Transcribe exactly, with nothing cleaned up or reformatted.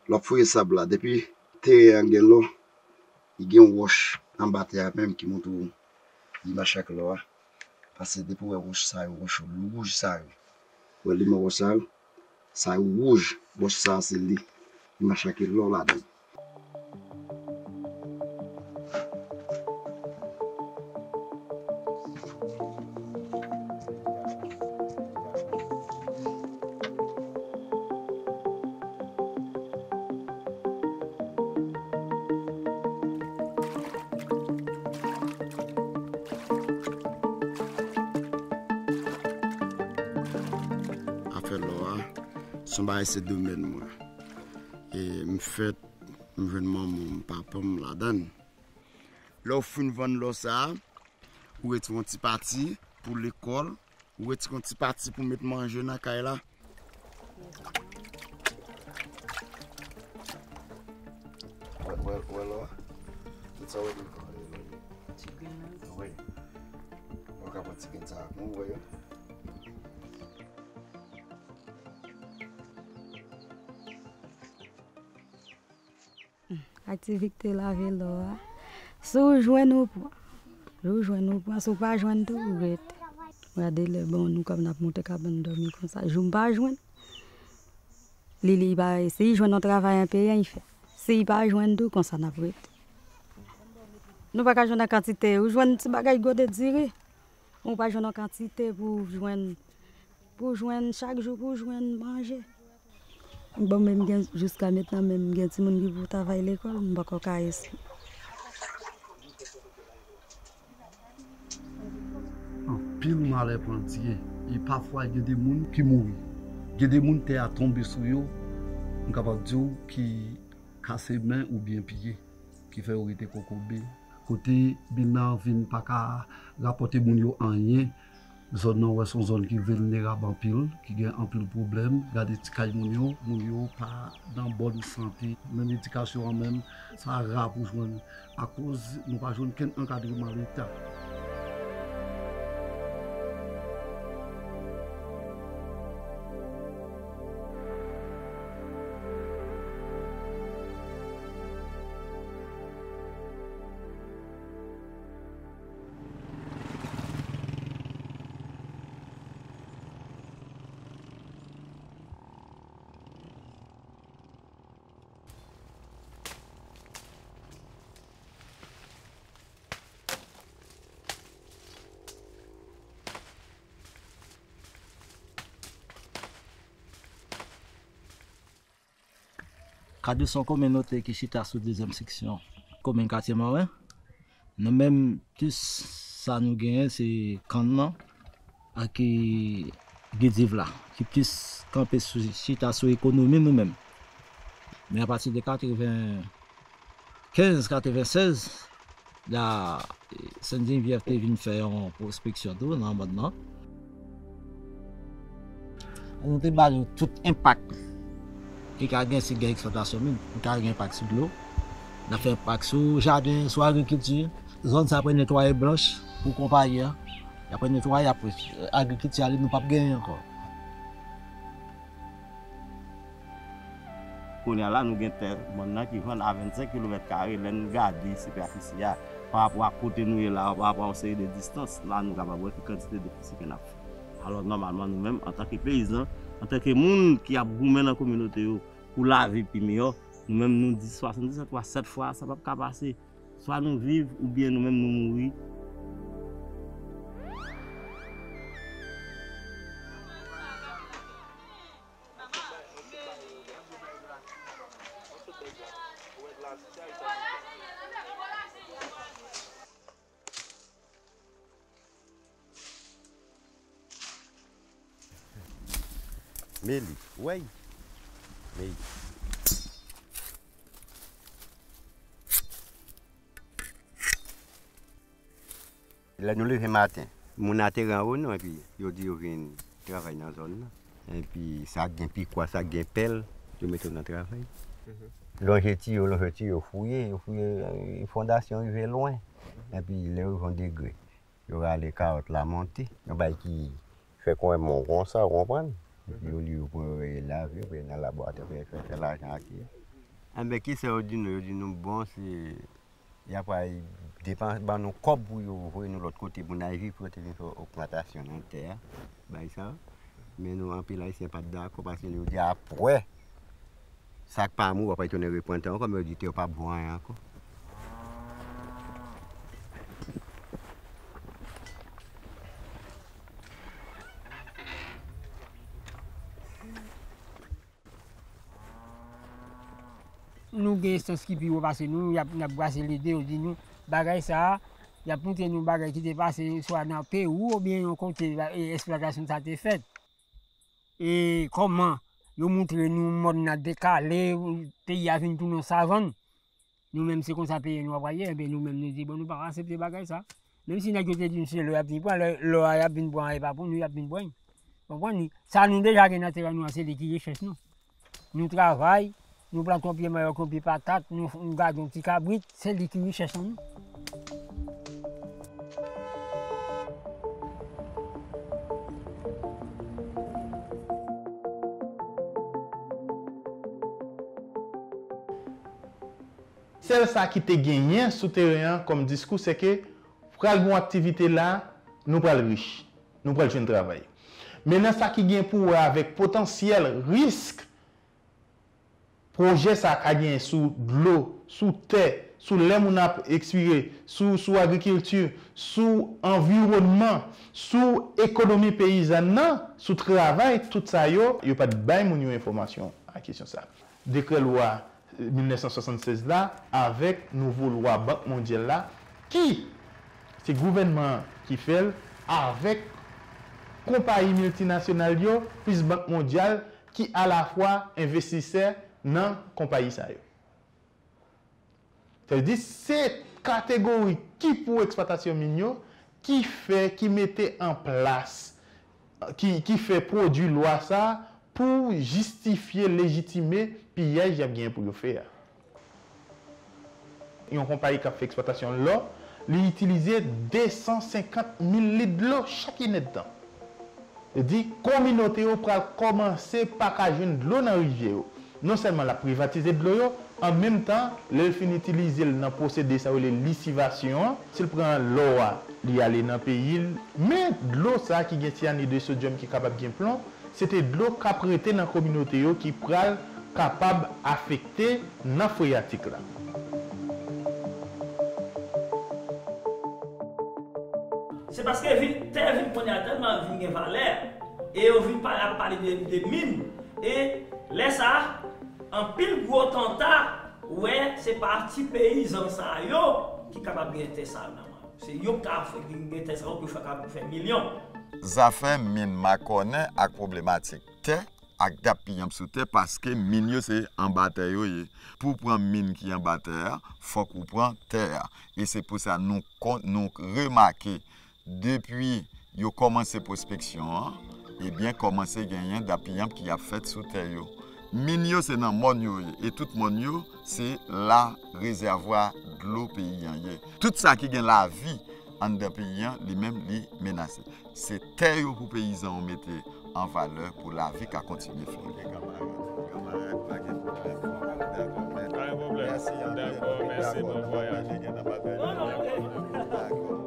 Lè w ap fouye sab la, depi teren an gen lò, li gen yon wòch anba tè a menm ki montre w li mache ak lò a. Paske depi w wè wòch sa yo, wòch wouj sa yo, w wè li men wòch sa yo, sa yo wouj, wòch sa a se li. Li mache ak lò ladan l. Afè lò a, se yon bagay se domèn mwen. E m fèt, m jwenn manman m, papa m ladan l. Lè w fin vann lò sa a, ou retire yon ti pati pou lekòl, ou retire yon ti pati pou met manje nan kay la. Wè, wè, wè lò a? Tout sa w wè nan kò a yo. Ti grenn nan? Wi. Ou ka pran ti grenn sa a, ou wè yo? Aktivite lave lò a. Si w jwenn, ou pran. Si w jwenn, ou pran. Si w pa jwenn tou, ou rete. Gade lè bon nou kòb n ap monte kabann dòmi konsa. Jou m pa jwenn. Li, li pa, si li jwenn yon travay an peyi an, li fè. Si li pa jwenn tou, konsa n ap rete. Nou pa ka jwenn an kantite. Ou jwenn ti bagay gode diri. Ou pa jwenn an kantite pou w jwenn, pou w jwenn chak jou, pou w jwenn manje. Bon, men m gen, jiska mentnan, men m gen timoun ki pou travay lekòl, m poko ka esi. Anpil malè pandye, e pafwa gen de moun ki mouri. Gen de moun tè a tonbe sou yo, m kapab di w ki kase men oubyen pye, ki fè yo rete kokobe. Kote bil nan vin pa ka rapòte moun yo anyen, zòn nan, wè, se yon zòn ki vilnerab anpil, ki gen anpil pwoblèm. Gade ti kay moun yo, moun yo pa nan bòn sante. Menm edikasyon an menm, sa ra pou jwenn, akoz nou pa jwenn kenn ankadreman Leta. Kadou se yon kominote ki chita sou dezyèm seksyon komin Katye Mawè. Nou menm, plis sa nou genyen se kann nan ak, e, gidiv la, ki plis kanpe sou, chita sou ekonomi nou menm. Men apati de katrevenkenz, katrevennsèz, la, Sen Jenevyèv te vin fè yon pwospeksyon tou nan mòn nan. Nou te ba yo tout enpak ki ka gen si gen eksplwatasyon min. Li ka gen enpak sou dlo, l ap fè enpak sou jaden, sou agrikilti. Zòn sa apre netwaye blanch pou konpayi a. Y apre netwaye, apre agrikilti a, li, nou p ap genyen ankò. Kounye a la, nou gen tè mòn nan ki vann a vennsenk kilomèt kare, lè n gade sipafisi a, pa rapò a kote nou ye la, pa rapò a yon seri de distans, la, nou kapab wè ki kantite defisi ke n ap fè. Alò, nòmalman, nou menm, antanke peyizan, antanke moun ki ap goumen nan kominote yo pou lavi pi miyò, nou menm, nou di swasanndisèt fwa sèt fwa, sa p ap ka pase. Swa nou viv, oubyen nou menm, nou mouri. Men li, wèy. Men li. Lè nou leve maten, moun nan te ran ou non, epi yo di yo vin travay nan zòn nan. Epi sa k gen pikwa, sa k gen pèl, yo mete w nan travay. Lonje tiyo, lonje tiyo, fouye, yo fouye, e, fondasyon rive lwen. Epi lè yo rive yon degre, yo rale kawòt la monte. Yon bagay ki fè kon yon mon konsa, ou konprann? Epi yo li yo pran yo rele lave, yo pran nan laboratwa, fè, fè, fè lajan ak yo. Enben, kisa yo di nou? Yo di nou, bon, se y ap pral depan, ban nou kòb pou yo voye nou lòt kote pou n al viv, pou yo te vin fè ogmantasyon nan tè a, bay sa. Men nou, anpil Ayisyen pa t dakò, paske yo di, apre, sa k pa mou, w ap retounen replantan ankò, men yo di tè yo p ap vo anyen ankò. Nou gen enstans ki pi wo pase nou, y ap, n ap brase lide, yo di nou, bagay sa a, y ap montre nou bagay ki te pase, swa nan Pewou, oubyen yon kote, e, eksplwatasyon sa te fèt. E kòman yo montre nou mòn nan dekale, peyi a vin tounen yon savann. Nou menm, se konsa peyi nou ap raye, enben, nou menm, nou di, bon, nou pa ka aksepte bagay sa. Menm si nèg yo te di nou se lò y ap vin pran, lè lò a y ap vin pran, e pa pou nou y ap vin pran. Konprann? Sa nou deja gen nan teren nou an, se li ki richès nou. Nou travay, nou plante yon pye manyòk, yon pye patat, nou, nou gade yon ti kabrit, se li ki richès an nou. Sèl sa ki te genyen sou teren an kòm diskou, se ke pral gen yon aktivite la, nou pral rich, nou pral jwenn travay. Men nan sa ki gen pou wè avèk potansyèl risk pwojè sa a ka genyen sou dlo, sou tè, sou lè moun ap ekspire, sou, sou agrikilti, sou anviwònman, sou ekonomi peyizàn nan, sou travay, tout sa yo, yo pa t bay moun yo enfòmasyon a kesyon sa. Dekrè lwa mil nèf san swasannsèz la avèk nouvo lwa Bank Mondyal la, ki se gouvènman an ki fè l avèk konpayi miltinasyonal yo, plis Bank Mondyal ki alafwa envestisè nan konpayi sa yo. Sa vle di, se kategori ki pou eksplwatasyon min yo, ki fè, ki mete an plas, ki, ki fè pwodui lwa sa a pou jistifye, lejitime piyaj y ap genyen pou yo fè a. Yon konpayi k ap fè eksplwatasyon lò, li itilize de san senkant mil lit dlo chak inèdtan. Li di, kominote yo pral kòmanse pa ka jwenn dlo nan rivyè yo. Non sèlman l ap privatize dlo yo, an menm tan, lè l fin itilize l nan pwosede sa yo rele lisivasyon an, si l pran lò a, li ale nan peyi l. Men dlo sa a ki gen syanid de sodyòm ki kapab gen plon, se te dlo k ap rete nan kominote yo ki pral kapab afekte nan freyatik la. Se paske vin, tè vin kounye a tèlman vin gen valè, e yo vin pale, ap pale de, de min, e lè sa a, anpil gwo tanta wè se pa ti peyizan sa yo ki kapab gen tè sa yo nan men yo. Se yo k ka fè, gen tè sa yo pou fè, kapab fè milyon. Zafè min makònè ak pwoblematik tè ak dappiyanp sou tè, paske min yo se anba tè yo ye. Pou w pran min ki anba tè a, fòk ou pran tè a. E se pou sa nou kon-, nou remake, depi yo kòmanse pwospeksyon an, ebyen, kòmanse genyen dappiyanp ki ap fèt sou tè yo. Min yo se nan mòn yo ye, e tout mòn yo se la rezèvwa dlo peyi an ye. Tout sa ki gen lavi anndan peyi an, li menm, li menase. Se tè yo pou peyizan yo mete an valè pou lavi ka kontinye fè. Ok, kanmarad, kanmarad, pa gen pwoblèm, kanmarad, dakò, mèt. Pa gen pwoblèm. Mèsi anpil. Dakò, mèsi, bon vwayaj. Dakò.